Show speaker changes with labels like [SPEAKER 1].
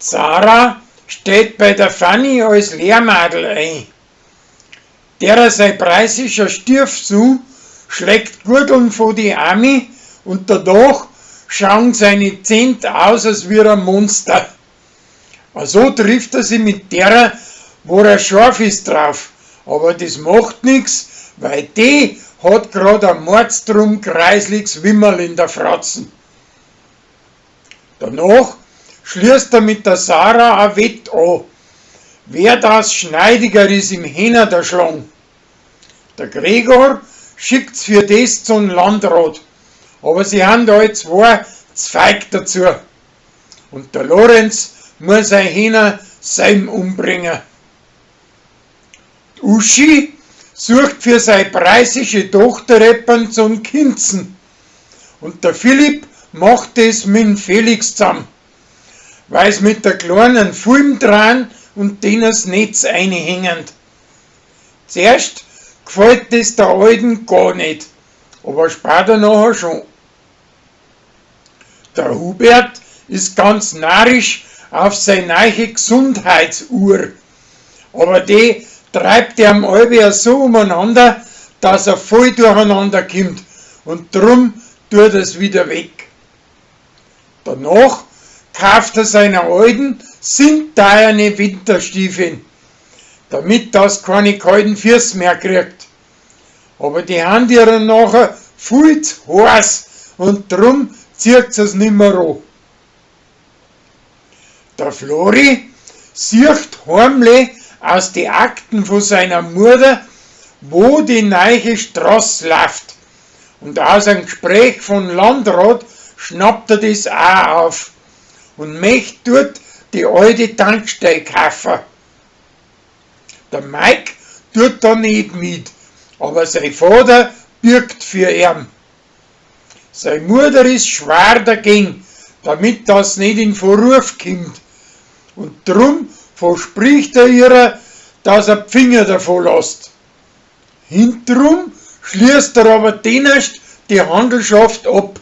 [SPEAKER 1] Sarah steht bei der Fanny als Lehrmadel ein. Derer sei preußischer Stiefsohn schlägt Gurteln vo die Ami und dadurch schauen seine Zähne aus als wie ein Monster. So trifft er sich mit derer, wo er scharf ist drauf. Aber das macht nix, weil die hat grad ein Mordstrum kreisliges Wimmerl in der Fratzen. Danach schließt er mit der Sarah a Wett an, wer das schneidiger ist im Hähner der Schlang. Der Gregor schickt's für das zum Landrat, aber sie han alle zwei Zweig dazu. Und der Lorenz muss sein Hähner seim umbringen. Die Uschi sucht für seine preußische Tochter jemanden zum Kinzen. Und der Philipp macht es mit Felix zusammen, weil's mit der kleinen Film dran und den das Netz einhängend. Zuerst gefällt es der Alten gar nicht, aber später nachher schon. Der Hubert ist ganz narrisch auf seine neue Gesundheitsuhr, aber die treibt ihm allweil so umeinander, dass er voll durcheinander kommt und drum tut er's wieder weg. Danach kauft er seiner Alten sinteierne Winterstiefeln, damit das keine kalten Füße mehr kriegt. Aber die han ihr nachher viel zu heiß und drum zieht es nimmer an. Der Flori sieht heimlich aus die Akten von seiner Mutter, wo die neue Straße läuft. Und aus einem Gespräch von Landrat schnappt er das auch auf und möchte dort die alte Tankstelle kaufen. Der Mike tut da nicht mit, aber sein Vater birgt für ihn. Seine Mutter ist schwer dagegen, damit das nicht in Verruf kommt. Und drum verspricht er ihr, dass er die Finger davon lässt. Hintenrum schließt er aber dennerst die Handelschaft ab.